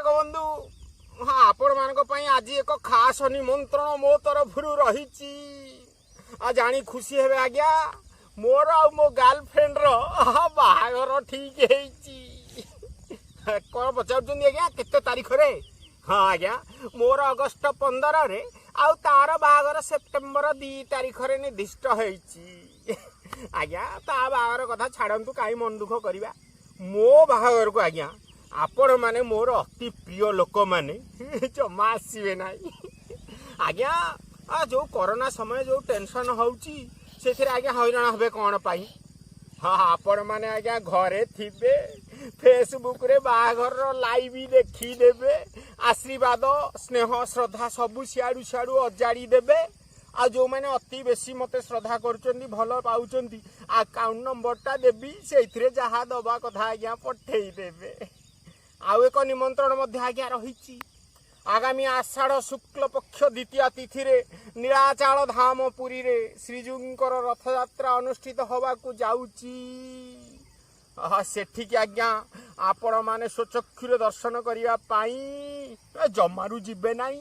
ବନ୍ଧୁ, ହଁ, ଆପଣମାନଙ୍କ ପାଇଁ ଆଜି ଏକ ଖାସ ନିମନ୍ତ୍ରଣ ମୋ ତରଫରୁ ରହିଛି। ଆଉ ଜାଣି ଖୁସି ହେବେ ଆଜ୍ଞା, ମୋର ଆଉ ମୋ ଗାର୍ଲଫ୍ରେଣ୍ଡର ବାହାଘର ଠିକ ହେଇଛି। କ'ଣ ପଚାରୁଛନ୍ତି ଆଜ୍ଞା, କେତେ ତାରିଖରେ? ହଁ ଆଜ୍ଞା, ମୋର ଅଗଷ୍ଟ 15ରେ ଆଉ ତାର ବାହାଘର ସେପ୍ଟେମ୍ବର 2 ତାରିଖରେ ନିର୍ଦ୍ଦିଷ୍ଟ ହେଇଛି। ଆଜ୍ଞା, ତା ବାହାଘର କଥା ଛାଡ଼ନ୍ତୁ, କାହିଁ ମନ ଦୁଃଖ କରିବା। ମୋ ବାହାଘରକୁ ଆଜ୍ଞା ଆପଣମାନେ, ମୋର ଅତି ପ୍ରିୟ ଲୋକମାନେ ଜମା ଆସିବେ ନାହିଁ ଆଜ୍ଞା। ଯୋଉ କରୋନା ସମୟ, ଯୋଉ ଟେନସନ୍ ହେଉଛି, ସେଥିରେ ଆଜ୍ଞା ହଇରାଣ ହେବେ କ'ଣ ପାଇଁ? ହଁ, ଆପଣମାନେ ଆଜ୍ଞା ଘରେ ଥିବେ, ଫେସବୁକରେ ବାହାଘରର ଲାଇଭ୍ ଦେଖିଦେବେ, ଆଶୀର୍ବାଦ, ସ୍ନେହ, ଶ୍ରଦ୍ଧା ସବୁ ସିଆଡ଼ୁ ସିଆଡ଼ୁ ଅଜାଡ଼ି ଦେବେ। ଆଉ ଯେଉଁମାନେ ଅତି ବେଶୀ ମୋତେ ଶ୍ରଦ୍ଧା କରୁଛନ୍ତି, ଭଲ ପାଉଛନ୍ତି, ଆକାଉଣ୍ଟ ନମ୍ବରଟା ଦେବି, ସେଇଥିରେ ଯାହା ଦେବା କଥା ଆଜ୍ଞା ପଠେଇ ଦେବେ। ଆଉ ଏକ ନିମନ୍ତ୍ରଣ ମଧ୍ୟ ଆଜ୍ଞା ରହିଛି। ଆଗାମୀ ଆଷାଢ଼ ଶୁକ୍ଳ ପକ୍ଷ ଦ୍ୱିତୀୟା ତିଥିରେ ନୀଳାଚଳ ଧାମ ପୁରୀରେ ଶ୍ରୀଜୀଉଙ୍କର ରଥଯାତ୍ରା ଅନୁଷ୍ଠିତ ହେବାକୁ ଯାଉଛି। ସେଠିକି ଆଜ୍ଞା ଆପଣମାନେ ସ୍ୱଚକ୍ଷୁରେ ଦର୍ଶନ କରିବା ପାଇଁ ଜମାରୁ ଯିବେ ନାହିଁ।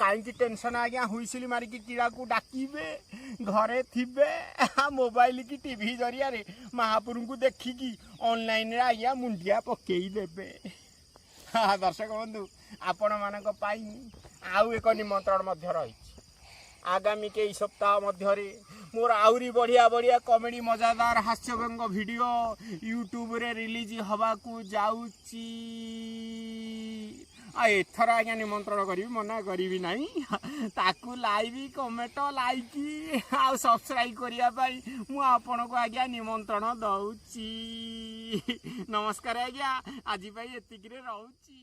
କାହିଁକି ଟେନସନ୍ ଆଜ୍ଞା? ହୁଇସିଲି ମାରିକି କିଳାକୁ ଡାକିବେ, ଘରେ ଥିବେ, ମୋବାଇଲ କି ଟିଭି ଜରିଆରେ ମହାପ୍ରଭୁଙ୍କୁ ଦେଖିକି ଅନଲାଇନରେ ଆଜ୍ଞା ମୁଣ୍ଡିଆ ପକେଇ ଦେବେ। ଦର୍ଶକ ବନ୍ଧୁ, ଆପଣମାନଙ୍କ ପାଇଁ ଆଉ ଏକ ନିମନ୍ତ୍ରଣ ମଧ୍ୟ ରହିଛି। ଆଗାମୀ କେଇ ସପ୍ତାହ ମଧ୍ୟରେ ମୋର ଆହୁରି ବଢ଼ିଆ ବଢ଼ିଆ କମେଡ଼ି, ମଜାଦାର, ହାସ୍ୟବ୍ୟଙ୍ଗ ଭିଡ଼ିଓ ୟୁଟ୍ୟୁବରେ ରିଲିଜ୍ ହେବାକୁ ଯାଉଛି। ଆଉ ଏଥର ଆଜ୍ଞା ନିମନ୍ତ୍ରଣ କରିବି, ମନା କରିବି ନାହିଁ। ତାକୁ ଲାଇଭ୍, କମେଣ୍ଟ, ଲାଇକ୍ ଆଉ ସବସ୍କ୍ରାଇବ୍ କରିବା ପାଇଁ ମୁଁ ଆପଣଙ୍କୁ ଆଜ୍ଞା ନିମନ୍ତ୍ରଣ ଦଉଛି। ନମସ୍କାର ଆଜ୍ଞା, ଆଜି ପାଇଁ ଏତିକିରେ ରହୁଛି।